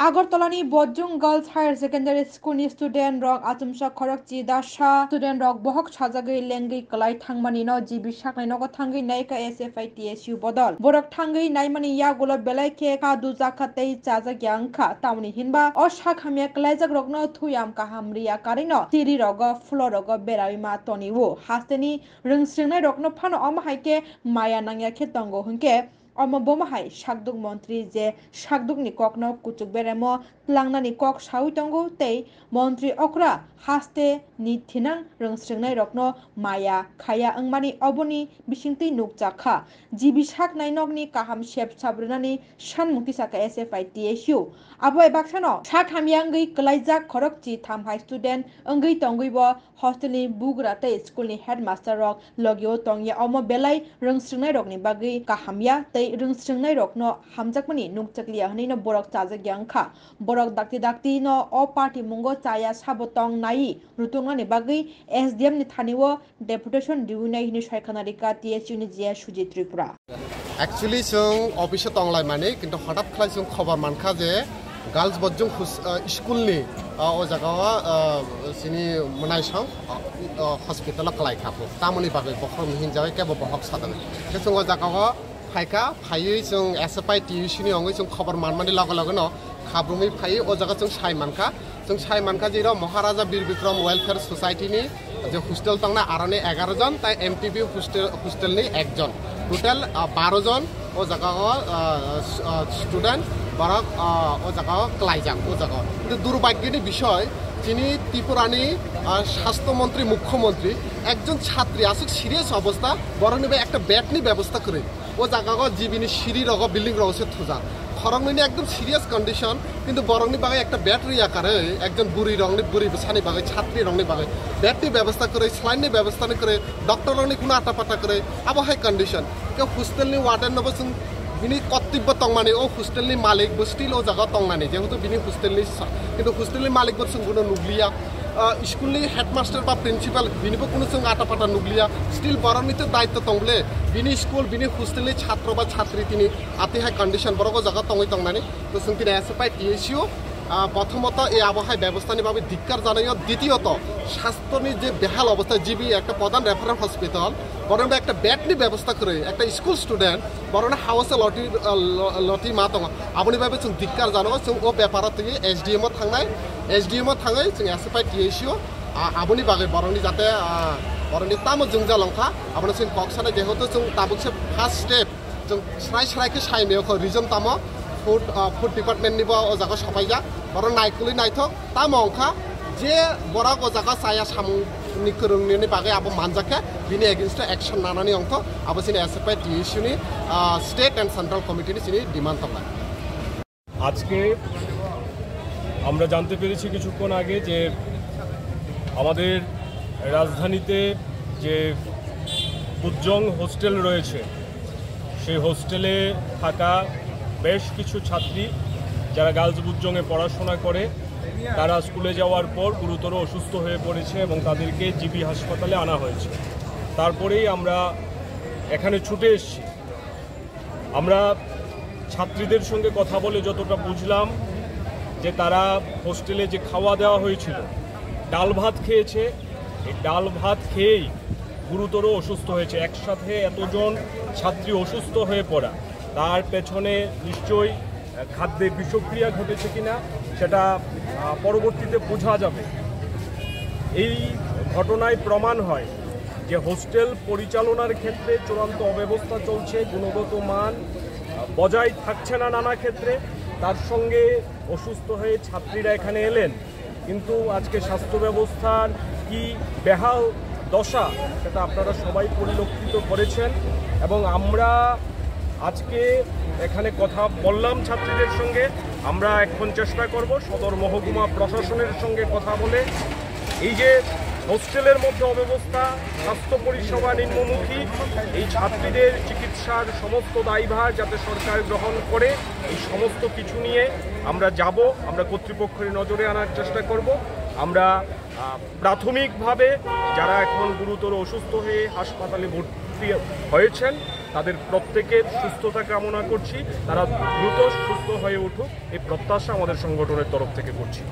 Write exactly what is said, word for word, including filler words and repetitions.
Agartalani Bojung Girls Higher Secondary School ni student rok achomsa khorokchi dasa student rok bohok sajagwi lengwi kwlai thangmani no G B saknai nogo thangwi naikha S F I T S U bodol. Borok thangwi naimani yagulo belai khe kha dujakha tei chajakya wngkha. Tamoni hinba o sak hamya kwlaijak rokno thuyam kaham riya karwi no siri rogo phulo rogo berawi ma toniwo. Hasteni rwngsringnai rokno phano omo hai khe maya nangya khe tongo hwnkhe omo bomo hai sakduk montri je sakdukni kokno kuchuk beremo tlangnani kok saui tongo tei montri okra haste ni thinang rwngsringnai rokno maya khaya wngmani oboni bisingtwi nukjakha. G B saknai nokni kaham sep sap rwnani sanmung tisakha S F I T S U. Abo bai baksano sak hamya wngwi kwlaijak khorokchi tham hai student wngwi tongwi bo hostel ni bugra tei school ni headmaster rok logio tongya, omo belai rwngsringnai rokni bagwi kaham ya tei rwngsringnai rokno hamjakmani nukjakliya hwnwi no borok chajakya wngkha. Borok dakti dakti no o party mungo chaya sabo tong nai rutungnani bagwi S D M ni thani o deputation riwinai hwnwi saikhana rikha T S U ni G S Sujit Tripura. Actually, chwng office o tonglaimani, kintu hothat khlai chwng khobor mankha je Girls Bojung hus-, ah, school ni, ah, o jaga o, ah, chini mwnaisong, ah, ah, hospital o kwlai kha bo. Tamoni bagwi bokhorok hinjawi kebo bohok sadani. Khe chwng o jaga o phaikha, phaiwi chwng S F I T U C ni wngwi chwng khobor manmani loge loge no khabrumwi phaiwi o jaga chwng sai mankha. Chwng sai mankha je iro Maharaja Bir Bikram Welfare Society ni je hostel tongna aroni egaroh jon, tai M T B hostel, hostel ni ekjon. Total, ah, baro jon o jaga o, ah, s-, ah, student borok, ah, o jaga o kwlaijak o jaga o. Kintu durbhagyoni bishoy chini Tripura ni, ah, sastho montri, mukhyamantri ekjon chhatri aswk serious obostha, borokni bai ekta bed ni bebosta kwrwi. O jaga o G B ni siri rogo building rogo se thujak. Khoroknwi ni ekdom serious condition, kintu borokni bagwi ekta bed rwya karwi, ekjon bwrwi rokni, bwrwi bwsani bagwi, chhatri rokni bagwi bed ni bebosta kwrwi, saline ni bebosta ni kwrwi, doctor rokni kuno ata pata kwrwi, abo hai condition. Ke hostel ni warden no bo chwng bini kotibbo tongmani, o hostel ni malik bo still o jaga o tongnani, jehetu bini hostel ni sa-, kintu hostel ni malik bo chwng bono nukliya. Ah, school ni headmaster ba principal bini bo kuno chwng ata pata nukliya, still borokni to daitto tong bole, bini school, bini hostel ni chhatro ba chhatri tini atwi hai condition borok o jaga tongwi tongnani. To chwng tini S F I T S U, ah, prothomoto ei abo hai bebosta ni bagwi dhikkar janaio, ditiyoto sastho ni je behal obostha, G B ekta pradhan referral hospital, borok ekta bed ni bebosta kwrwi, ekta school student, borokno house loti, ah, lo-, loti ma tongo. Aboni bagwi chwng dhikkar jano, chwng o beparo twi S D M o thangnai, S D M o thangwi chwng S F I T S U, a-, aboni bagwi borokni jate, ah, borokni tamo jwngjal wngkha, abono chwng kok sanai, jehetu chwng tabuk se first step, chwng srai srai khe sai meo kho reason tamo, food, ah, food department ni bo o jaga sopaijak, borok naikolwi naithok, tamo wngkha je borok o jaga chaya samung ni kwrwng nini bagwi abo manjak khe bini against o action nanani wngkha, abo chini S F I T S U ni, ah, state and central committee ni chini demand tongnai. আজকে আমরা জানতে পেরেছি কিছুক্ষণ আগে যে আমাদের রাজধানীতে যে বুজ্জং হোস্টেল রয়েছে, সেই হোস্টেলে থাকা বেশ কিছু ছাত্রী, যারা গার্লস বুজ্জংয়ে পড়াশোনা করে, তারা স্কুলে যাওয়ার পর গুরুতর অসুস্থ হয়ে পড়েছে এবং তাদেরকে জিবি হাসপাতালে আনা হয়েছে। তারপরেই আমরা এখানে ছুটে এসেছি। আমরা ছাত্রীদের সঙ্গে কথা বলে যতটা বুঝলাম যে তারা হোস্টেলে যে খাওয়া দেওয়া হয়েছিল, ডাল ভাত খেয়েছে, এই ডাল ভাত খেয়েই গুরুতর অসুস্থ হয়েছে। একসাথে এতজন ছাত্রী অসুস্থ হয়ে পড়া, তার পেছনে নিশ্চয়ই খাদ্যে বিষক্রিয়া ঘটেছে কিনা সেটা, আহ, পরবর্তীতে বোঝা যাবে। এই ঘটনায় প্রমাণ হয় যে হোস্টেল পরিচালনার ক্ষেত্রে চূড়ান্ত অব্যবস্থা চলছে, গুণগত মান, আহ, বজায় থাকছে না নানা ক্ষেত্রে। তার সঙ্গে অসুস্থ হয়ে ছাত্রীরা এখানে এলেন, কিন্তু আজকে স্বাস্থ্য ব্যবস্থার কি বেহাল দশা, সেটা আপনারা সবাই পরিলক্ষিত করেছেন। এবং আমরা আজকে এখানে কথা বললাম ছাত্রীদের সঙ্গে। আমরা এখন চেষ্টা করব সদর মহকুমা প্রশাসনের সঙ্গে কথা বলে এই যে হোস্টেলের মধ্যে অব্যবস্থা, স্বাস্থ্য পরিষেবা নিম্নমুখী, এই ছাত্রীদের চিকিৎসার সমস্ত দায়ভার যাতে সরকার গ্রহণ করে, এই সমস্ত কিছু নিয়ে আমরা যাব, আমরা কর্তৃপক্ষের নজরে আনার চেষ্টা করব। আমরা, আহ, প্রাথমিকভাবে যারা এখন গুরুতর অসুস্থ হয়ে হাসপাতালে ভর্তি হয়েছেন, তাদের প্রত্যেকের সুস্থতা কামনা করছি, তারা দ্রুত সুস্থ হয়ে উঠুক, এই প্রত্যাশা আমাদের সংগঠনের তরফ থেকে করছি।